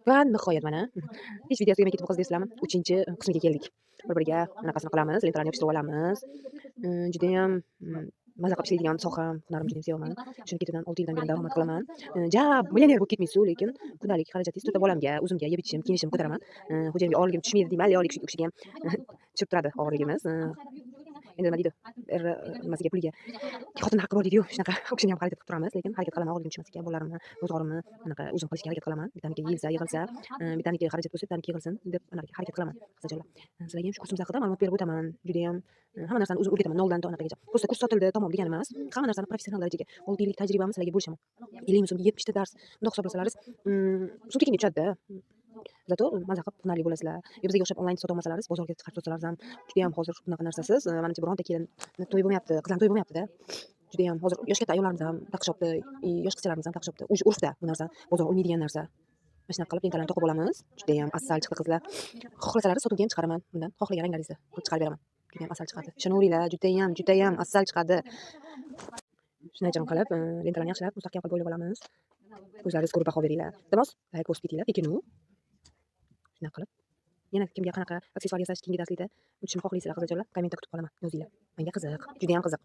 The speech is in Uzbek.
Va nihoyat mana hech videosi kelmay ketib qoldi deysizlarmi? 3 qismiga keldik. Bir-biriga anaqasini qilamiz, lentalarni yopishtirib olamiz. Judayam maza qilib ishlaydigan soham, hunarim, judayam sevaman. Shuni ketidan 6 yildan beri daromad qilaman. Ja millioner bo'lib ketmaysiz, lekin kundalik xarajatingiz to'rtta bolamga, o'zimga yeb ichishim, kiyinishim ko'taraman. Xo'jayinimga og'irligim tushmaydi deyman, lekin u kishiga ham tushib turadi og'irligimiz. Endi nima deydi, er nimasiga, puliga xotin haqqi bor deydiyu, shunaqa u kishini ham harakat qilib turamiz, lekin harakat qilaman og'irligim tushmasligiga, bolalarimni ro'zg'orimni anaqa o'zim qilishga harakat qilaman. Bittaniki yeyilsa, yig'ilsa, bittaniki xarajat bo'lsa, bittaniki yig'ilsin deb anaqa harakat qilaman. Qizlarjonlar, sizlarga ham shu kursimiz haqida ma'lumot berib o'taman. Judayam hamma narsani o'zim o'rgataman, noldan to anaqagacha. Просто kurs sotildi, tamom degani emas. Hamma narsani professional darajaga, 6 yillik tajribamni sizlarga bo'lishaman. 50 ming so'mga 70 ta dars. Bundoq hisoblasalaringiz, sumka tushadi-da. Зато maza qilib hunarli bo'lasizlar. Yo bizga o'xshab onlayn sota olmasalaringiz, bozorga chiqarib sotsalaringiz ham judayam hozir bunaqa narsasiz. Manimcha bironta kelinni to'yi bo'lmayapti, qizlarni to'yi bo'lmayapti-da. Judayam hozir yosh katta ayollarimiz ham taqishyapti, yosh qizchalarimiz ham taqishyapti. Уже urfda bu narsa, bozor olmaydigan narsa. Mana shunaqa qilib lentalarni to'qib olamiz. Judayam asal chiqdi, qizlar. Xohlasalaringiz sotuvga ham chiqaraman bundan. Xohlagan ranglaringizni qilib chiqarib beraman. Judayam asal chiqadi. Ishonaveringlar, judayam, judayam asal chiqadi. Shunday qilib, lentalarni yaxshilab mustahkam qilib bo'ylab olamiz. O'zlaringiz ko'rib baho beringlar. Iltimos, layk bosib ketinglar, lekin u shunaqa qilib yana kimga qanaqa aksessuar yasash keyingi darslikda o'tishni xohlaysizlar, qizlarjonlar, kommentda kutib qolaman, yozinglar. Menga qiziq, juda ham qiziq.